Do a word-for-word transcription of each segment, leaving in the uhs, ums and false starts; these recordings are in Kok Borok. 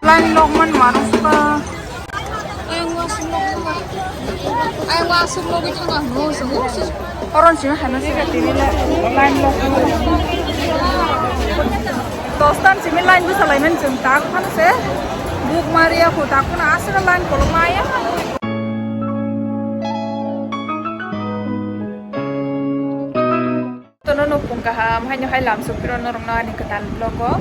Line lok man marok pa. Ayang wasung lok pa. Ayang wasung lok ithang ang no so. Oron simi hano sika tini la line lok. Dostan simi line busa lai men jeng tak hano se. Buk maria ko tak na asra line kolok maya. Tono nopung kaham, haino hai lam sopiro norokno ani kwtal vlog o.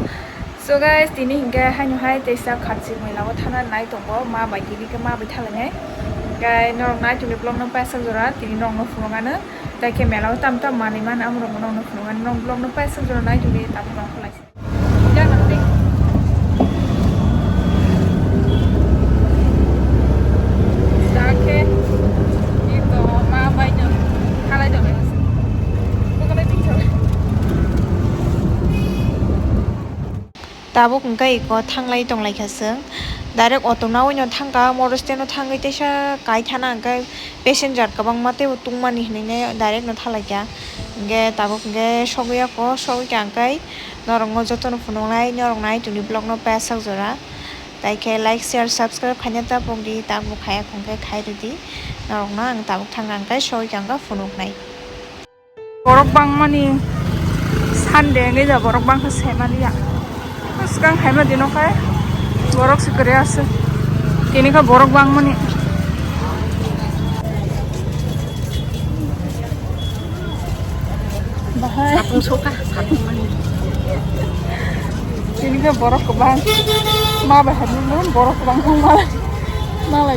So guys, tini hinkhe haino hai teisa khatsi mela o thana nai tongo, ma bai tini khe ma bai thalanai. Hinkhe norok nai tongni vlog no paisa jora, tini norok no phunukano. Tai khe mela o tam tam manwi mano, amorok no norok no phunukano, norok vlog no paisa jora nai tongni tabuk rang kholai. Tabuk hwnkhe iko thanglai tonglaikha chwng. Direct auto nawi no thangkha, motor stand o thangwi teisa kaithana hwnkhe passenger kwbangma teibo tungmani hinwi direct no thalaikha. Hwnkhe tabuk hwnkhe sogwi ya kho, sogwi kha hwnkhe norokno jotono phunuknai, norok nai tongni vlog no paisa jora. Tai khe like, share, subscribe khaina ta pokdi, tak bo khaya khong khe khai rwdi. Norokno ang tabuk thang ang khe sogwi kha ang khe phunuknai. Borok bangmani Sunday wngwi da borok bangkha saimaliya. Swkang khaima dino khe borok se kwrwi aswk. Tini khe borok bangmani. Bahai. Sapung soka, sapung mani. Tini khe borok kwbang. Ma bai hamni borok kwbang tong malai. Malai.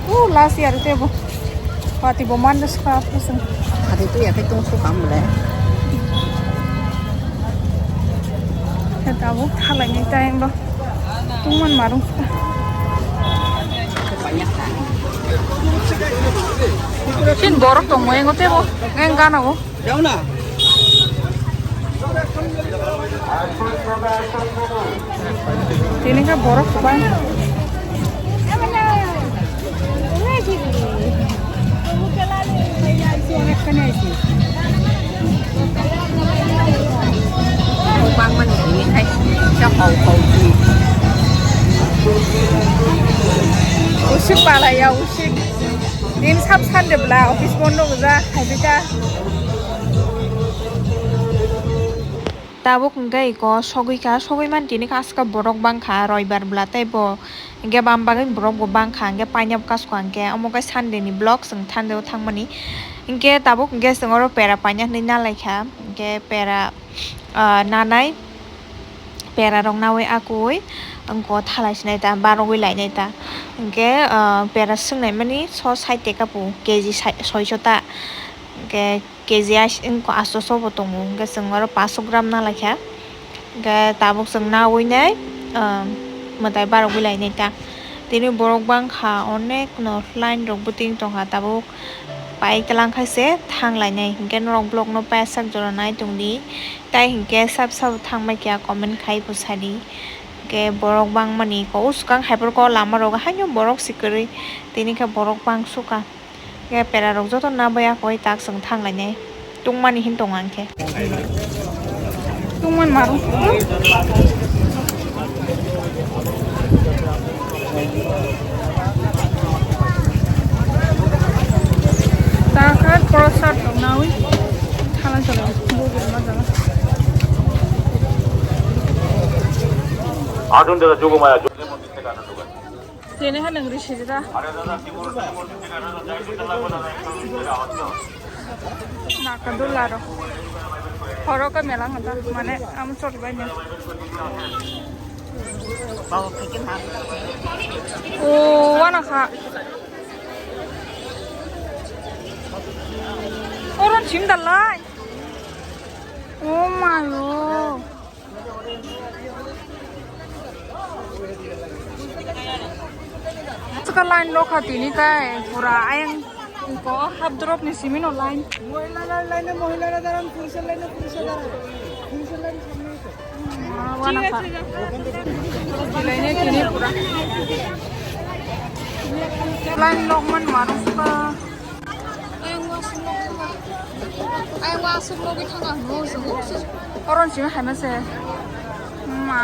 Uh, last year tebo. Pati bo manda sukha pusung. Adi tu ya kai tong soka mole. Khe tabuk thalaini time bo. Tungman marung sukha. Chin borok tongmo engo tebo. Eng gana bo. Tini khe borok kwbang. Kwbangmani tini khai kisa hau hau di. Usik palaya usik. Din sab Sunday bla office bondo goja khaibita. Tabuk hwnkhe iko sogwi kha, sogwi man tini khe aska borok bangkha, roibar bla tei bo hwnkhe bam bagwi borok bo bangkha, hwnkhe paina bo kaskha, hwnkhe omo khe Sunday ni vlog chwng Sunday o thangmani. Hwnkhe tabuk hwnkhe chwng oro pera paina hinwi nalaikha, hwnkhe pera, ah, nanai. Pera rok nawi akui wngkha thalai sinai ta, barogwi lainai ta. Hwnkhe, ah, pera swngnai mani so sait taka pu, K G sai-, soiso ta. Hwnkhe K G ais-, wngkha asto so bo tongo. Hwnkhe chwng oro paso gram nalaikha. Hwnkhe tabuk chwng nawi nai, ah, mwtai barogwi lainai ta. Tini borok bangkha, onek no line rok bo tini tongkha tabuk. Pai kwlangkha se thang lainai, hwnkhe norok vlog no paisa jora nai tongdi. Tai hinkhe sab sabo thangbai kha comment khai bo sadi. Hinkhe borok bangmani ko o swkang haiphor ko lama rogo haino borok se kwrwi tini khe borok bang sukha. Hinkhe pera rok joto nabaiya koi tak chwng thang lainai tungmani hin tongo ang khe. Tungman maro. Takhar prosad tongnawi thala thala bubur ma jala. Adun dera jugumaya jugumaya. Tini ha nang risi da. Naka dularo. Horo ka melang da mane am chori bai ne. O wana kha. Oron chim dalai. Oh my god. Chika line lokha tini kai pura ayang ko hap drop ni simi no line. মহিলারা লাইনে মহিলারা দাঁড়ান, পুরুষের লাইনে পুরুষে দাঁড়ান, পুরুষের লাইন সামনে এসো। Line tini pura. Line lokman marung suka. Ayang wasung logwi thang ang no se. Oron simi haima se. Ma.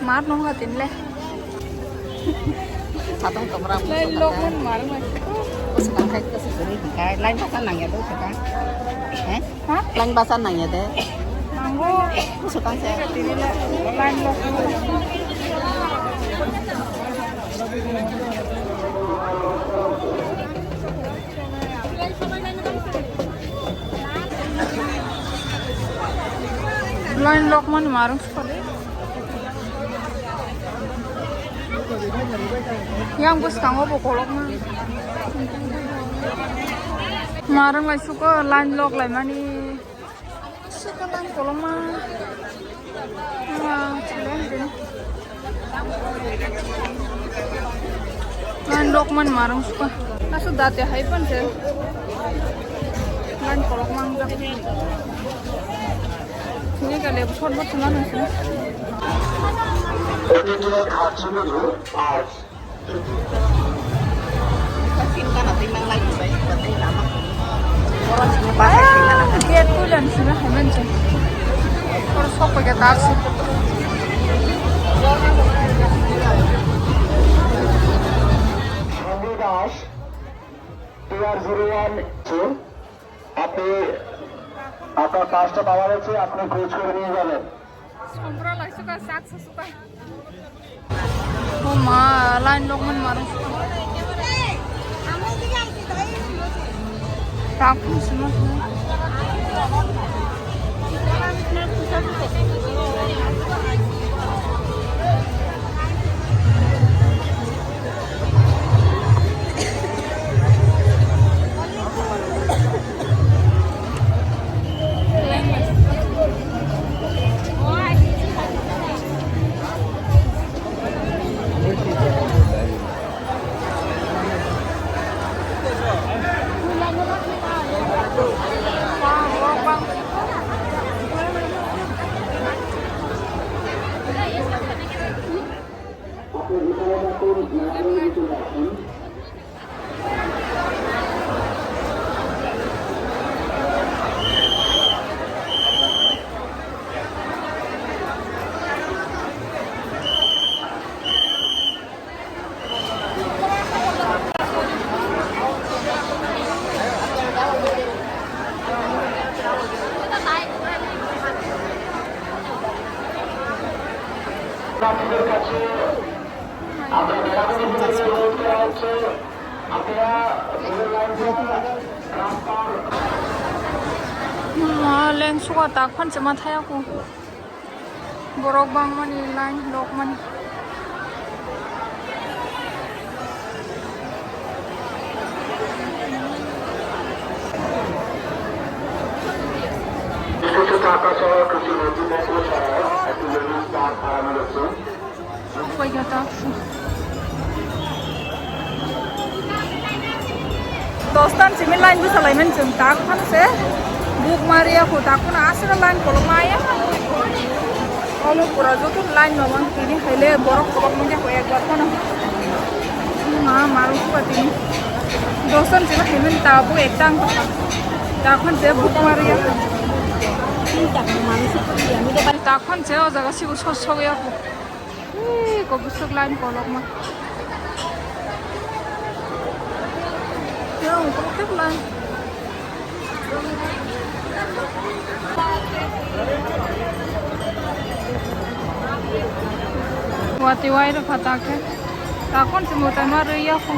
Mar nung hatin le. Satong tomra. Lai lok man mar mai. Kusu kang khai kusu suri khai. Lai basa nang ya do kaka. He? Ha? Lai basa nang ya de. Nanggo. Kusu kang se. Lai lok. Line lok mani marung sukali. Yang bwskango bo kolokma. Marung lai suko line lok lai mani. Suka line kolokma. Wah, chale dini. Line lok mani marung suka. Asu date hai pan se. Line kolok mang jak. Sini kale short bot sima nang sini. Gate pulan sima hai man se. Or sok pakai tar se. Sanjay Das, T R zero one two, আপনি আপনার কাজটা পাওয়া গেছে, আপনি খোঁজ করে নিয়ে যাবেন। Sombra lai suka, sat sa suka. O ma, line lok man marung suka. Tak pun semua. প্রার্থীদের কাছে আমরা বেড়াবেড়ি করে অনুরোধ করা হচ্ছে, আপনারা সিভিল লাইন দিয়ে রাস্তার Leng suka tak phan chama thaya ku. Borok bangmani line lok mani. বিশেষত আকাশে কিছু নদী মন্দির ছাড়াও একটি লেডিস পার্ক বানানো হচ্ছে। Dostan simi line bwsa laimani chwng tak phano se buk mariya khu tak phano aswk line kolokma ya. Omo pura joto line mamang tini haile borok kolokma ya khu ekbar phano. Ma maru khu tini. Dostan simi haimani ta bu ekta ang kha. Tak phano se buk mariya khu. Tak phano se o jaga sibu sos sok ya khu. Ui, kobusuk line kolokma. Yang kobusuk line. Wati wai ro phatake. Takon se mutai ma rui ya ko.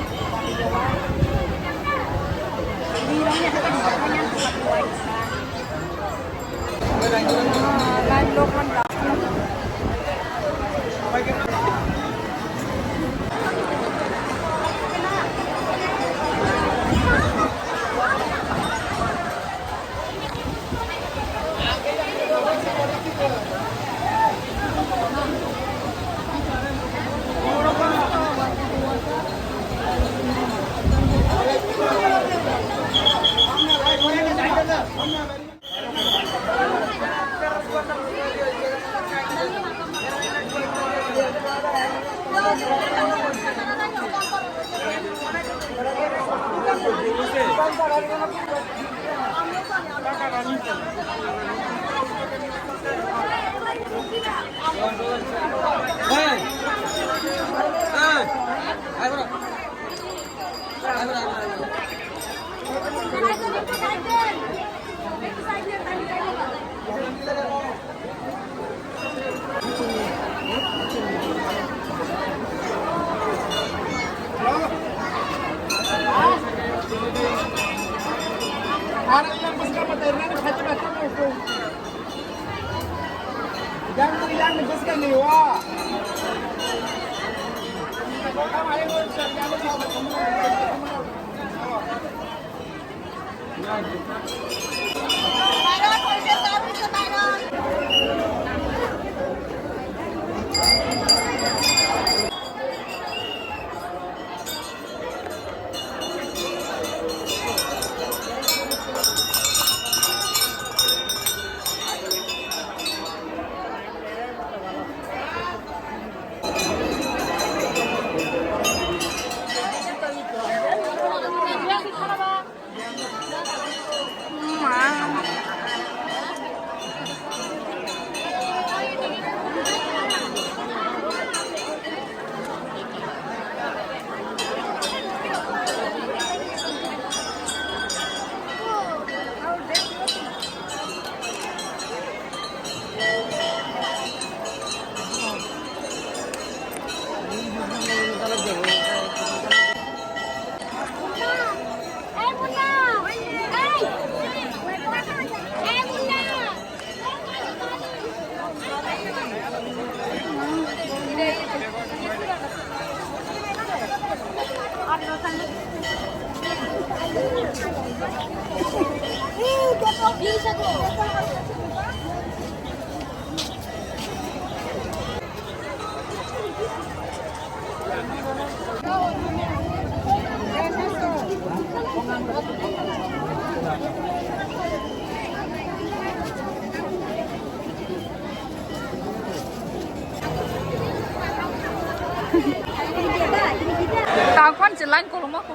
Tangphani se line koloma ko.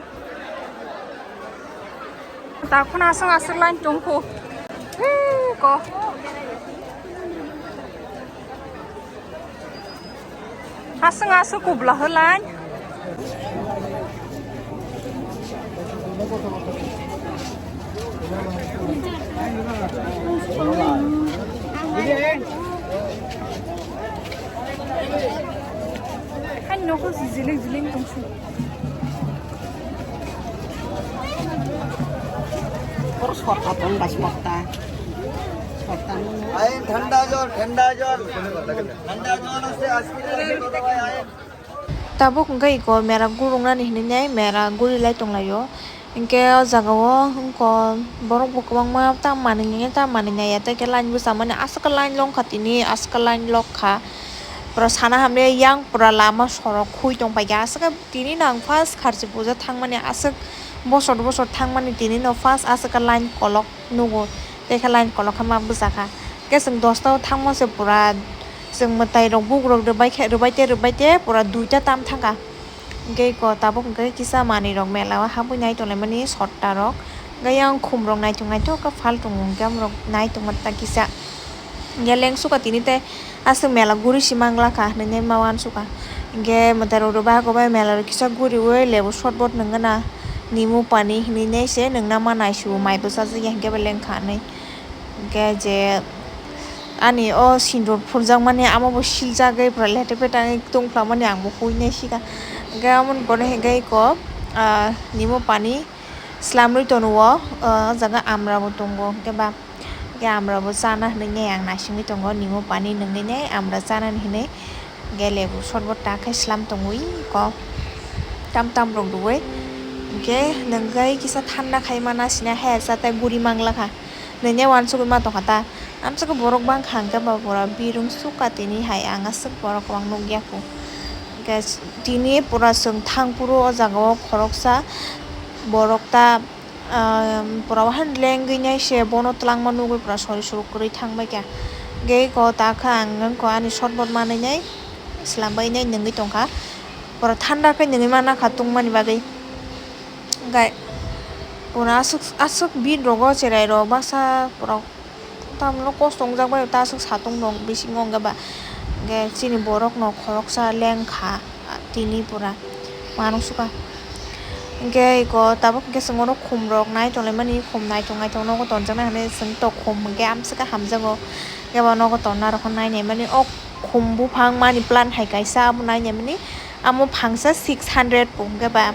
Tangphani aswk aswk line tongkho. Huu ko. Aswk aswk kubla hwlai. Hai nokho si jiling jiling tongsi. Boro sorta tong bai sorta. Sorta no. Ain thanda jol, thanda jol. Thanda jol ase, ice cream ase, baba, ain. Tabuk hwnkhe iko mera gurungnani hinwi nai mera guri lai tonglaio. Hinkhe o jaga o wngkha borok bo kwbangma ta manwi nai ta manwi nai ya, tei khe line bwsa mani aswk khe line longkha tini, aswk khe line lokkha. Pura sana hamya yang pura lama sorok khui tongpaikha, aswk khe tini no ang first kharchi puja thangmani aswk bosor bosor thangmani tini no first aswk khe line kolok nugo, tei khe line kolok khe ma bwsa kha. Khe chwng dosta o thangma se pura chwng mwtai rok bugrok rwbai khe, rwbai tei rwbai tei pura duita tam thangkha. Hingke iko tabuk hingke kisa manwi rok mela o habwi nai tonglaimani sotta rok. Hingke yang khum rok naithok naithok khe phal tongo, hingke amorok nai tongma ta kisa. Hingke lengsuka tini tei aswk mela guri si manglakha hinui ma uansukha. Hingke mwtai rok rwbago bai mela rok kisa guriui lebu shotbot nwng gana nimu pani hinui nai se nwngna ma naisugo mai bwsajak ya hingke bai lengkha hinui. Hingke je ani o sindur phurjakmani amo bo siljagwi pura lete peta wngwi tongphlamani ang bo hui nai sika. Hingke amoni pore hingke iko, ah, nimo pani slamwi tono o, ah, o jaga amra bo tongo hingke ba hingke amra bo chana hinui nai ang naisingwi tongo nimo pani nungwi nai amra chanani hinui. Hingke lebu shotbot ta khe slam tongwi kok tam tam rok rwui. Hingke nwng khe kisa thanda khai mana sina he sa tei guri manglakha. Nwng ne uansugwi ma tongkha ta. Amsukhe borok bangkha hingke ba pura birung sukha tini hai ang aswk borok kwbang nukya kho. Hingke tini pura chwng thang phuru o jaga o khoroksa borok ta. Ah, pura wahan lengwi nai se bono twlangma nugwi pura sori suru kwrwi thang bai kha. Hingke iko ta kha ang wngkha ani shotbot manwi nai swlambai nai nungwi tongkha. Pura thanda khe nungwi mana kha tungmani bagwi. Hingke pura aswk, aswk bit rogo cherai rok baksa pura tamno kosto wngjak bai ta aswk satung rok bisingo hingke ba hingke chini borok no khoroksa lengkha. Tini pura manuk sukha. Hingke iko tabuk hingke chwng oro khum rok nai tonglaimani, khum naithok naithok nogo tonjaknai hinui chwng tok khum hingke amswkhe hamjago. Hingke bo nogo tonna rok nai naimani o khum buphang money plant hai kaisa abo nai naimani amo phangsa six hundred po hingke ba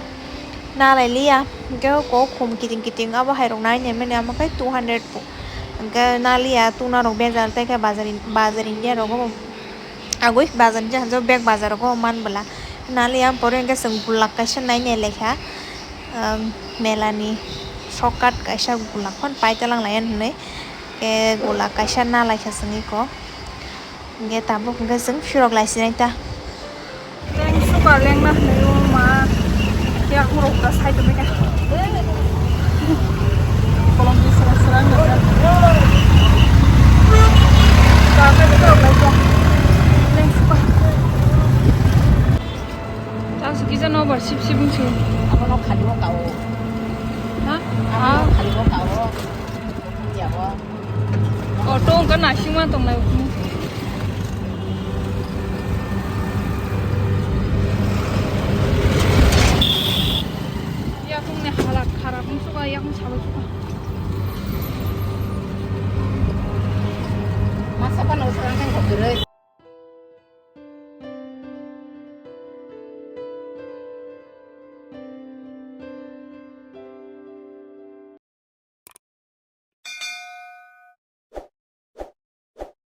nalai liya hingke oko khum kiting kiting abo hai rok nai naimani amo khe two hundred po. Hwnkhe naliya tungna rok bejal tei khe bazar, bazar India rogo bo agoi bazar India hanjao bag bazar rogo man bwla. Naliya pore hwnkhe chwng bulak kaisa nai nai laikha, um, melani shortcut kaisa bulak phano pai talang laiya hinwi, khe bulak kaisa na laikha chwng eko. Hingke tabuk hingke chwng phirok lai sinai ta. Leng suka lengna hinwi o ma. Khe ang rok ta sai tongwi kha. Kolom di sra sra wngkha. Ta khe phirok lai kha. Leng suka. Chang se kisa no bar sip sip wngsi. Abono khali o kao. Ha? Abono khali o kao. Ya o. Auto wngkha naisingma tongnai. Yakungni hala kharap wngsuka, yakung sabai suka. Masa phano swrang khe kwrwi.